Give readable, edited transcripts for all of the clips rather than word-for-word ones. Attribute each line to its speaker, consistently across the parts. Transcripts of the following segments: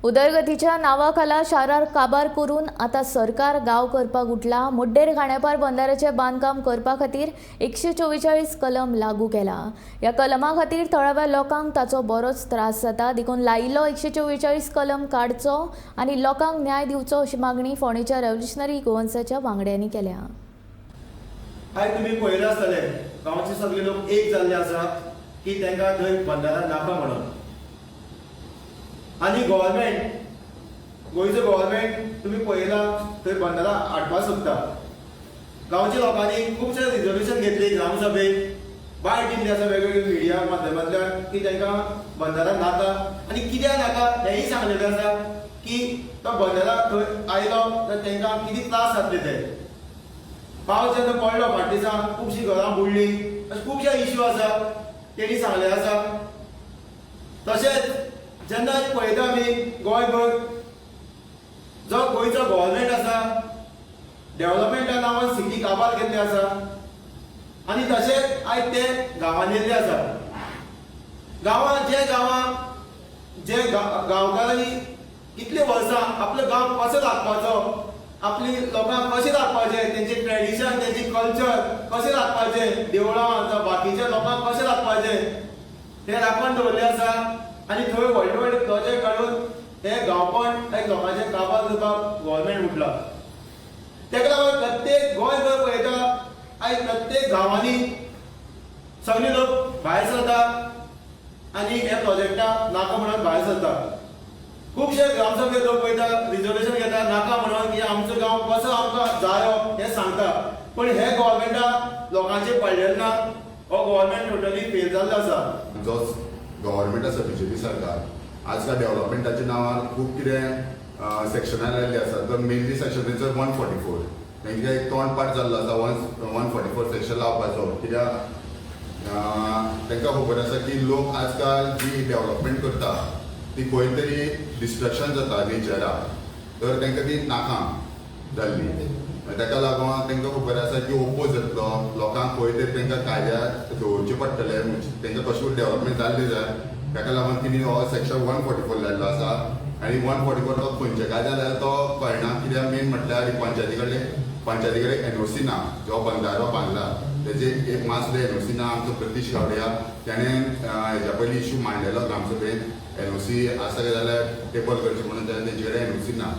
Speaker 1: उदरगतीच्या नांवाखाला शारार काबार करून आता सरकार गांव करपाक उठला. मुड्डेर खांडेपार बंदाऱ्याचें बांदकाम करपा खातीर 144 कलम लागू केला. ह्या कलमा खातीर थळाव्या लोकांक ताचो बरोच त्रास जाता, देखून लायिल्लो 144 कलम काडचो आनी लोकांक न्याय दिवचो अशी मागणी फोंडेच्या रेव्होल्युशनरी गोवन्साच्या वांगड्यांनी केल्या.
Speaker 2: आयज तुमी पळयलां आसतलें, गांवचे सगळे लोक एक जाल्ले आसा की तांकां थंय बंदारा नाका म्हणून. आनी गव्हर्मेंट, गोंयचो गव्हर्मेंट तुमी पळयलां, थंय बंदारा हाडपाक सोदता. गांवच्या लोकांनी खुबशे रिजोल्युशन घेतली, ग्रामसभेत बायट दिल्ली आसा वेगवेगळे मिडिया माध्यमांतल्यान की तांकां बंदारा नाका आनी कित्याक नाका हेंय सांगलेलें आसा की तो बंदारा थंय आयलो तर तांकां कितें त्रास जातले. ते पावस जेन्ना पडलो फाटल्या दिसा, खुबशीं घरां बुडलीं, अशे खुबशे इश्यू आसा, तेणी सांगले आसा. तशेंच जेन्ना पळयता आमी, गोंयभर जो गोंयचो गव्हर्मेंट आसा, डेव्हलपमेंटा नांवान सिटी काबार केल्ले आसा आनी तशेंच आयज ते गांवांनी येयल्ले आसा. गांवांत जे गांवां जे गांवकारांनी कितली वर्सां आपलो गांव कसो राखपाचो, आपली लोकांक कशें राखपाचें, तेंचे ट्रेडिशन, तेंची कल्चर कशें राखपाचें, देवळां जावं बाकीच्या लोकांक कशें राखपाचें, ते राखून दवरले आसा. आनी थंय व्हडले व्हडले प्रोजेक्ट काडून हे गांवपण एक लोकांचें काबार करपाक गव्हर्मेंट उठला. तेका लागून प्रत्येक गोंयभर पळयता, आयज प्रत्येक गांवांनी सगळे लोक भायर सरता आनी हे प्रोजेक्टा नाका म्हणून भायर सरता. खुबशे ग्रामसभेत लोक वयता, रिजोल्युशन घेता नाका म्हणून की आमचो गांव कसो आमकां जायो हें सांगता. पण हे गव्हर्मेंटाक लोकांचें पडलेलें ना. हो गव्हर्मेंट टोटली फेल जाल्लो आसा.
Speaker 3: जो गव्हर्मेंट आसा, बीजेपी सरकार, आजकाल डेव्हलपमेंटाच्या नांवार खूब कितें सेक्शनां लायल्ली आसा. तर मेनली सेक्शन तेंचो 144. तेंचे एक तोंडपाठ जाल्लो आसा, 144 सेक्शन लावपाचो, कित्याक तांकां खबर आसा की लोक आजकाल जी डेव्हलपमेंट करता ती खंय तरी डिस्ट्रक्शन जाता नेचराक, तर तांकां ती नाका जाल्ली. ताका लागून तांकां खबर आसा की ओपोज जातलो लोकांक, खंय तरी तांकां कायद्यात दवरचें पडटलें, म्हणजे तांकां कशें डेव्हलपमेंट जाल्लें जाय. ताका लागून तिणी हो सेक्शन 144 लायल्लो आसा. आनी 144 तो खंयच्या कायद्यान लायला तो कळना, कित्याक मेन म्हटल्यार पंचायती कडेन एनओसी ना. जो बंदारो बांदला तेजे एक मात सुद्दां एनओसी ना. आमचो प्रतीश गावड्या तेणें हेज्या पयलीं इशू मांडलेलो ग्रामसभेत, एनओसी आसा काय जाल्यार टेबल करचें म्हणून, जाल्यार तेंचे कडेन एनओसी ना.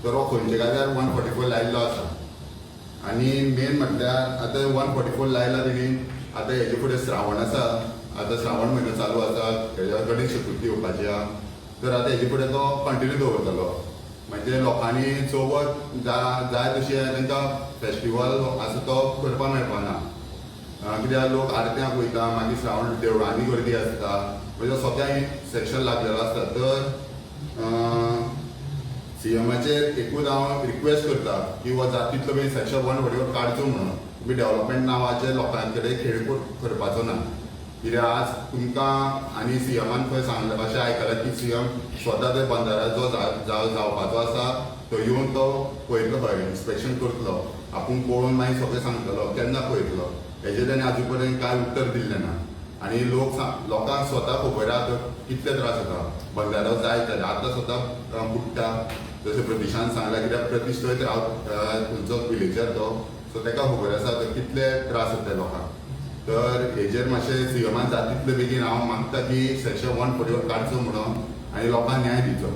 Speaker 3: तर हो खंयच्या कायद्यार 144 लायल्लो आसा? आनी मेन म्हटल्यार आतां 144 लायला तेणी, आतां हेजे फुडें श्रावण आसा. आतां श्रावण म्हयनो चालू आसा, हेज्या गणेश चतुर्थी येवपाची आहा. तर आतां हेजे फुडें तो कंटिन्यू दवरतलो, म्हणजे लोकांनी चवथ जाय तशी तांकां फेस्टिवल आसा तो करपाक मेळपाना, कित्याक लोक आरत्यांक वयता, मागीर श्रावण देवळांनी गर्दी आसता, म्हणजे सगळ्या सेक्शन लागलेलो आसता. तर सीएमाचेर एकूच हांव रिक्वेस्ट करता की हो जाता तितलो बेगीन सेक्शन 144 काडचो म्हणून. तुमी डेव्हलपमेंट नांवाचे लोकां कडेन खेळ करपाचो ना, कित्याक आज तुमकां आनी सीएमान खंय सांगलें अशें आयकलां की सीएम स्वता ते बंदारा जो जावपाचो आसा तो येवन तो पळयतलो, खंय इन्स्पेक्शन करतलो, आपूण पळोवन मागीर सगळें सांगतलो. केन्ना पळयतलो हेजेर ताणें आजून पर्यंत कांय उत्तर दिल्लें ना. आनी लोकांक स्वता खबर आहा कितले त्रास जाता बंदारो जाय जाल्यार. आतां स्वता बुडटा, जशें प्रतीशान सांगलां, कित्याक प्रतीश थंयच राव, खंयचो विलेजर तो, सो ताका खबर आसा तर कितले त्रास जाता लोकांक. तर हेजेर मातशें सीएमान जाता तितले बेगीन हांव मागता की सेक्शन 144 काडचो म्हणून आनी लोकांक न्याय दिवचो.